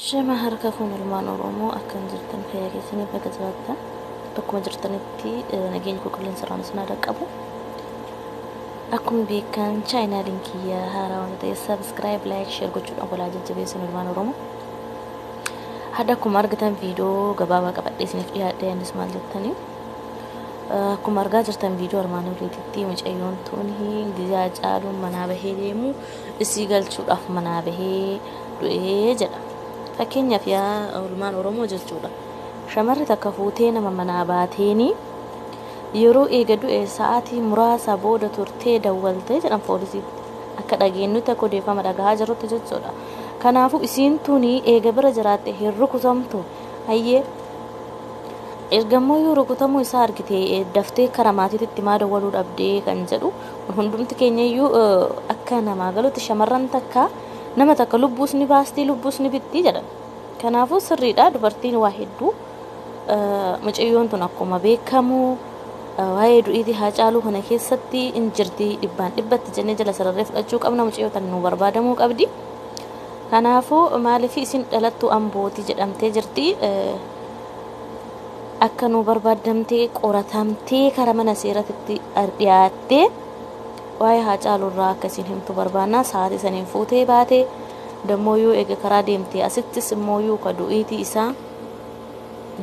Shama harka fuun ilmaan Oromoo, akkam jirtan? Fayyaa keessanii? Bakka jiraattan, bakkuma jirtanitti nageenya qulqulleensa irraan isin haa qabu. Akkuma beekan chaayinaaliin kiyya haaraa waan ta'eef subscribe, like, share gochuudhaan walaa jajjabeessan ilmaan Oromoo. Hadha akkuma argitan viidiyoo gabaabaa qabadhee isiniif dhiyaadhe. Anis maal jettanii, akkuma argaa jirtan viidiyoo armaan oliititti mucayyoon tuni gizaa caaluun manaa bahee deemu isii galchuudhaaf manaa bahee du'ee jedha. Fakkeenyaaf yaa ilmaan Oromoo jechuudha. Shamarri takka fuutee nama manaa baateeni yeroo eega du'e sa'aatii muraasa booda turtee dawwaltee jedhan poolisiitti. Akka dhageenyutti, akka odeeffama dhagahaa jirrutti jechuudha. Kanaafuu isiin tuni eega bira jiraatte hin rukutamtu. Hayyee, ergammoo yoo rukutamuu isaa argite daftee karaa maatiitti maa dawwaluu dhabdee kan jedhu hundumti keenya iyyuu akka namaa galutti shamarran takka nama takka lubbuus ni baastii, lubbuus ni bitti jedhan. Kanaafuu sirriidha, dubartiin waa hedduu. Mucayyoon tun akkuma beekamu waa'ee du'iitii Haacaaluu kana keessatti hin jirti dhibbaan dhibbatti jennee jala sararree fudhachuu qabna. Mucayyoo tan nu barbaadamuu qabdi. Kanaafuu maaliif isin dhalattuu Ambootii jedhamtee jirti. Akka nu barbaadamtee qoratamtee karaa mana seeratti dhiyaattee waa'ee Haacaaluu irraa akka isin himtu barbaanna. Sa'aatii saniin fuutee baatee dammoo eega karaa deemtee asittis immoo ka du'iitii isaa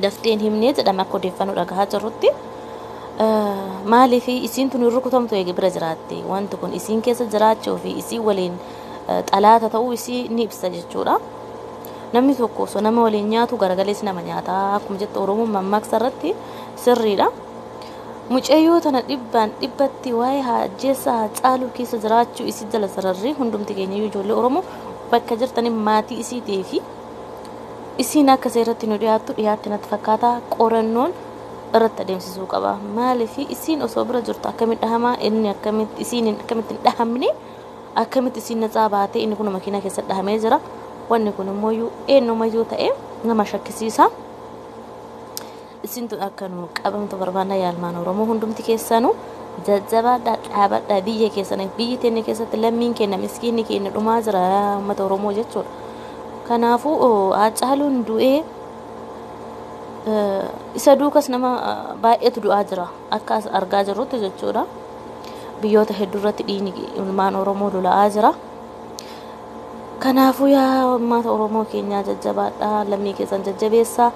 daftee hin himnee jedhame akka odeeffannoo dhagahaa jirrutti. Maaliif isiin tun hin rukutamtu eega bira jiraatte? Wanti kun isiin keessa jiraachuu fi isii waliin xalaata ta'uu isii ni ibsa jechuudha. Namni tokko osoo nama waliin nyaatu garagalees nama nyaata akkuma jettu Oromoon mammaaksa irratti sirriidha. Mucayyoo tana dhibbaan dhibbatti waa'ee ajjeessaa Haacaaluu keessa jiraachuu isii jala sararrii hundumti keenya ijoollee Oromoo bakka jirtanii maatii isiitii fi isiin akka seeratti nu dhiyaattu dhiyaatti natti fakkaata, qorannoon irratti adeemsisuu qaba. Maaliif isiin osoo bira jirtu akkamitti dhahamaa inni, akkamitti isiin akkamitti hin dhahamne, akkamitti isiin natsaa baatee inni kun makiinaa keessa dhahamee jira? Wanni kun immoo eenyumayyuu ta'e nama shakkisiisa. Isin tun akka nu qabamtu barbaanna. Yaalmaan Oromoo hundumti keessanuu jajjabaadhaa, dhaabadhaa biyya keessaniif. Biyyi teenya keessatti lammiin keenya miskiinni keenya dhumaa jira, uummata Oromoo jechuudha. Kanaafuu Haacaaluun du'ee isa duukas nama baay'eetu du'aa jira akka as argaa jirrutti jechuudha. Biyyoota hedduu irratti dhiigni ilmaan Oromoo lola'aa jira. Kanaafuu yaa uummata Oromoo keenyaa, jajjabaadhaa, lammii keessan jajjabeessaa.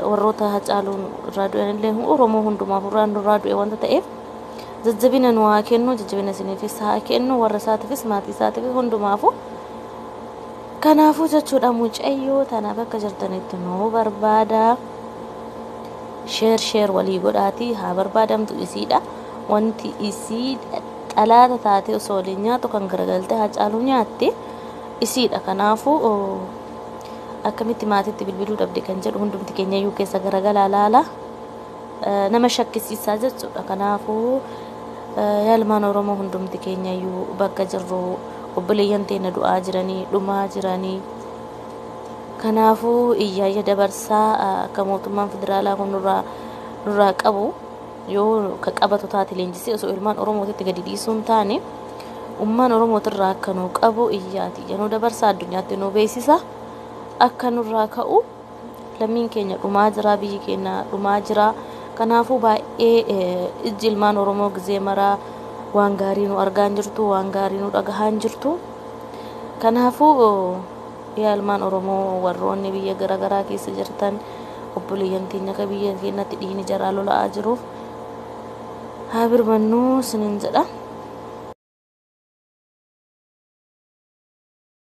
Warroota Haacaaluun irraa du'an illee Oromoo hundumaaf irraa du'e wanta ta'eef jajjabina nu haa kennu, jajjabina isiniifis haa kennu, warra isaatiifis, maatii isaatiifis, hundumaafu. Kanaafuu jechuudha, mucayyoo tana bakka jirtanitti nu barbaada. Share share walii godhaatii haa barbaadamtu isiidha. Wanti isii xalaata taatee osoo waliin nyaatu kan garagaltee Haacaaluu nyaatte isiidha. Kanaafuu akkamitti maatiitti bilbiluu dhabde kan jedhu hundumti keenya iyyuu keessa garagalaa laala. Nama shakkisiisaa jechuudha. Kanaafuu yaalmaan Oromoo hundumti keenya iyyuu bakka jirru obboleeyyan teenya du'aa jiranii, dhumaa jiranii. Kanaafuu iyyaayya dabarsaa akka mootummaan federaalaa kun nurraa qabu. Yoo ka qabatu taate leenjisee osoo ilmaan Oromootitti gadi dhiisuu hin taane ummaan Oromootirraa akka nu qabu iyyaati nu dabarsaa, addunyaatti nu beeksisa akka nurraa ka'u. Lammiin keenya dhumaa jira, biyyi keenya dhumaa jira. Kanaafuu baay'ee ijji ilmaan Oromoo gizee maraa waan gaarii nu argaa hin jirtu, waan gaarii nu dhagahaa hin jirtu. Kanaafuu yaa ilmaan Oromoo warroonni biyya garaagaraa keessa jirtan, obboleeyyan teenya akka biyya keenyatti dhiigni jaraa lola'aa jiruuf haa birmannuu isiniin jedha.